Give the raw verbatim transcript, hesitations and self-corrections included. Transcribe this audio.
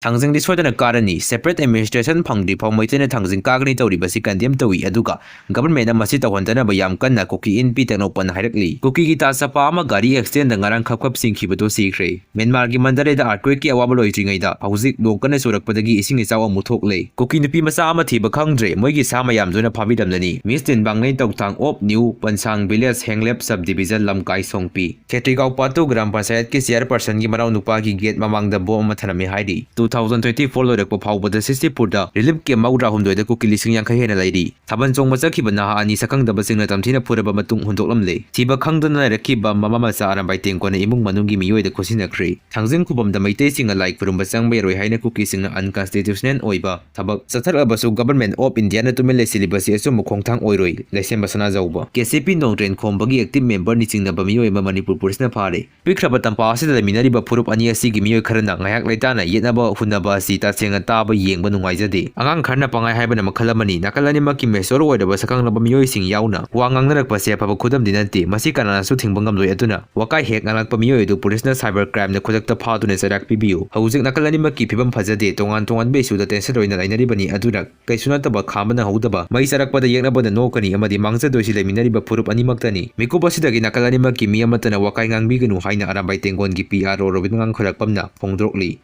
ꯊꯥꯡꯖꯤꯡꯗꯤ ꯁꯣꯏꯗꯅ ꯀꯥꯔꯅꯤ꯫ Separate administration ꯐꯪꯗ꯭ꯔꯤ ꯐꯥꯎ ꯃꯩꯇꯩꯅ ꯊꯥꯡꯖꯤꯡ ꯀꯥꯒꯅꯤ ꯇꯧꯔꯤꯕꯁꯤ condemn ꯇꯧꯏ, ꯑꯗꯨꯒ government ꯅ ꯃꯁꯤ ꯇꯧꯍꯟꯗꯅꯕ ꯌꯥꯝ ꯀꯟꯅ ꯀꯨꯀꯤ ꯏꯟ ꯄꯤ ꯇꯦꯡꯅꯧꯄꯜꯅ ꯍꯥꯏꯔꯛꯂꯤ꯫ ꯀꯨꯀꯤꯒꯤ ꯇꯥ ꯆꯄꯥ ꯑꯃ ꯒꯥꯔꯤ accident ꯗ ꯉꯔꯥꯡ ꯈꯞ ꯈꯞ ꯁꯤꯡꯈꯤꯕꯗꯣ ꯁꯤꯈ꯭ꯔꯦ꯫ ꯃ꯭ꯌꯥꯟꯃꯥꯔꯒꯤ ꯃꯟꯗꯂꯦꯗ earthquake ꯀꯤ ꯑꯋꯥꯕ ꯂꯣꯏꯗ꯭ꯔꯤꯉꯩꯗ ꯍꯧꯖꯤꯛ ꯅꯣꯡ ꯀꯟꯅ ꯆꯨꯔꯛꯄꯗꯒꯤ ꯏꯁꯤꯡ ꯏꯆꯥꯎ ꯑꯃꯨꯛ ꯊꯣꯛꯂꯦ꯫ ꯀꯨꯀꯤ ꯅꯨꯄꯤ ꯃꯆꯥ ꯑꯃ ꯊꯤꯕ ꯈꯪꯗ꯭ꯔꯦ꯫ ꯃꯣꯏꯒꯤ ꯁꯥ ꯃꯌꯥꯝꯗꯨꯅ ꯐꯥꯕꯤꯔꯝꯂꯅꯤ꯫ Miss Tinbanglei Touthang of New Pansang Village Henglep Subdivision ꯂꯝꯀꯥꯏ ꯁꯣꯡꯄꯤ꯫ ꯈꯦꯇ꯭ꯔꯤꯒꯥꯎ ꯄꯥꯇꯨ ꯒ꯭ꯔꯥꯝ ꯄꯟꯆꯥꯌꯠꯀꯤ chairperson ꯒꯤ ꯃꯅꯥꯎ ꯅꯨꯄꯥꯒꯤ gate ꯃꯃꯥꯡꯗ bomb ꯑꯃ ꯊꯅꯝꯃꯤ ꯍꯥꯏꯔꯤ꯫ Two thousand twenty four ꯂꯣꯏꯔꯛꯄ ꯐꯥꯎꯕꯗ ꯁꯤꯁꯤꯄꯨꯔꯗ relief camp ꯃꯧꯗ꯭ꯔꯥ ꯍꯨꯝꯗꯣꯏꯗ ꯀꯨꯀꯤ ꯂꯤꯁꯤꯡ ꯌꯥꯡꯈꯩ ꯍꯦꯟꯅ ꯂꯩꯔꯤ꯫ ꯊꯥꯕꯜ ꯆꯣꯡꯕ ꯆꯠꯈꯤꯕ ꯅꯍꯥ ꯑꯅꯤ ꯁꯛꯈꯪꯗꯕꯁꯤꯡꯅ ꯇꯝꯊꯤꯅ ꯐꯨꯔꯕ ꯃꯇꯨꯡ ꯍꯨꯟꯗꯣꯛꯂꯝꯂꯦ꯫ ꯊꯤꯕ ꯈꯪꯗꯅ ꯂꯩꯔꯛꯈꯤꯕ ꯃꯃꯥ ꯃꯆꯥ ꯑꯔꯥꯝꯕꯥꯏ ꯇꯦꯡꯀꯣꯅ ꯏꯃꯨꯡ ꯃꯅꯨꯡꯒꯤ ꯃꯤꯑꯣꯏꯗ ꯈꯨꯠꯁꯤꯟꯅꯈ꯭ꯔꯦ꯫ ꯊꯥꯡꯖꯤꯡ ꯈꯨꯕꯝꯗ ꯃꯩꯇꯩꯁꯤꯡꯅ ꯂꯥꯏ ꯈꯨꯔꯨꯝꯕ ꯆꯪꯕ ꯌꯥꯔꯣꯏ ꯍꯥꯏꯅ ꯀꯨꯀꯤꯁꯤꯡꯅ unconstitutional ꯑꯣꯏꯕ ꯊꯕꯛ ꯆꯠꯊꯔꯛꯂꯕꯁꯨ Government of India ꯅ ꯇꯨꯃꯤꯟ ꯂꯩꯁꯤꯜꯂꯤꯕꯁꯤ ꯑꯆꯨꯝꯕ ꯈꯣꯡꯊꯥꯡ ꯑꯣꯏꯔꯣꯏ, ꯂꯩꯁꯦꯝꯕ ꯁꯅꯥꯖꯥꯎꯕ꯫ K C P ꯅꯣꯡꯗ꯭ꯔꯦꯟ ꯈꯣꯝꯕꯒꯤ active member ꯅ ꯆꯤꯡꯅꯕ ꯃꯤꯑꯣꯏ ꯑꯃ ꯃꯅꯤꯄꯨꯔ police ꯅ ꯐꯥꯔꯦ꯫ ꯄꯤꯛꯈ꯭ꯔꯕ ꯇꯝꯄꯥꯛ ꯑꯁꯤꯗ ꯂꯩꯃꯤꯟꯅꯔꯤꯕ ꯐꯨꯔꯨꯞ ꯑꯅꯤ ꯑꯁꯤꯒꯤ ꯃꯤꯑꯣꯏ ꯈꯔꯅ ꯉꯥꯏꯍꯥꯛ ꯂꯩꯇꯥꯅ ꯌꯦꯠꯅꯕ ꯍꯨꯟꯅꯕ ꯑꯁꯤ ꯇꯁꯦꯡꯅ ꯇꯥꯕ ꯌꯦꯡꯕ ꯅꯨꯡꯉꯥꯏꯖꯗꯦ꯫ ꯑꯉꯥꯡ ꯈꯔꯅ ꯄꯪꯍꯥꯏ ꯍꯥꯏꯕꯅ ꯃꯈꯜ ꯑꯃꯅꯤ꯫ ꯅꯥꯀꯜ ꯑꯅꯤꯃꯛꯀꯤ mature ꯑꯣꯏꯔꯕ ꯁꯛꯈꯪꯂꯕ ꯃꯤꯑꯣꯏꯁꯤꯡ ꯌꯥꯎꯅ ꯋꯥ ꯉꯥꯡꯅꯔꯛꯄꯁꯦ ꯑꯐꯕ ꯈꯨꯗꯝꯗꯤ ꯅꯠꯇꯦ꯫ ꯃꯁꯤ ꯀꯅꯥꯅꯁꯨ ꯊꯤꯡꯕ ꯉꯝꯂꯣꯏ꯫ ꯑꯗꯨꯅ ꯋꯥꯀꯥꯏ ꯍꯦꯛ ꯉꯥꯡꯂꯛꯄ ꯃꯤꯑꯣꯏ ꯑꯗꯨ police ꯅ cyber crime ꯅ ꯈꯨꯗꯛꯇ ꯐꯥꯗꯨꯅ ꯆꯩꯔꯥꯛ ꯄꯤꯕꯤꯌꯨ꯫ ꯍꯧꯖꯤꯛ ꯅꯥꯀꯜ ꯑꯅꯤꯃꯛꯀꯤ ꯐꯤꯕꯝ ꯐꯖꯗꯦ꯫ ꯇꯣꯉꯥꯟ ꯇꯣꯉꯥꯟꯕ issue ꯗ tension ꯑꯣꯏꯅ ꯂꯩꯅꯔꯤꯕꯅꯤ꯫ ꯑꯗꯨꯅ ꯀꯩꯁꯨ ꯅꯠꯇꯕ ꯈꯥꯝꯕ ꯅꯪꯍꯧꯗꯕ, ꯃꯩ ꯆꯥꯔꯛꯄꯗ ꯌꯦꯛꯅꯕꯗ ꯅꯣꯛꯀꯅꯤ ꯑꯃꯗꯤ ꯃꯥꯡꯖꯗꯣꯏꯁꯤ ꯂꯩꯃꯤꯟꯅꯔꯤꯕ ꯐꯨꯔꯨꯞ ꯑꯅꯤꯃꯛꯇꯅꯤ꯫ ꯃꯤꯀꯨꯞ ꯑꯁꯤꯗꯒꯤ ꯅꯥꯀꯜ ꯑꯅꯤꯃꯛꯀꯤ ꯃꯤ ꯑꯃꯠꯇꯅ ꯋꯥꯀꯥꯏ ꯉꯥꯡꯕꯤꯒꯅꯨ ꯍꯥꯏꯅ ꯑꯔꯥꯝꯕꯥꯏ ꯇꯦꯡꯒꯣꯟꯒꯤ P R O ꯔꯣꯕꯤꯟ ꯉꯥꯡꯈꯣꯏꯔꯥꯛꯄꯝꯅ ꯐꯣꯡꯗꯣꯔꯛꯂꯤ꯫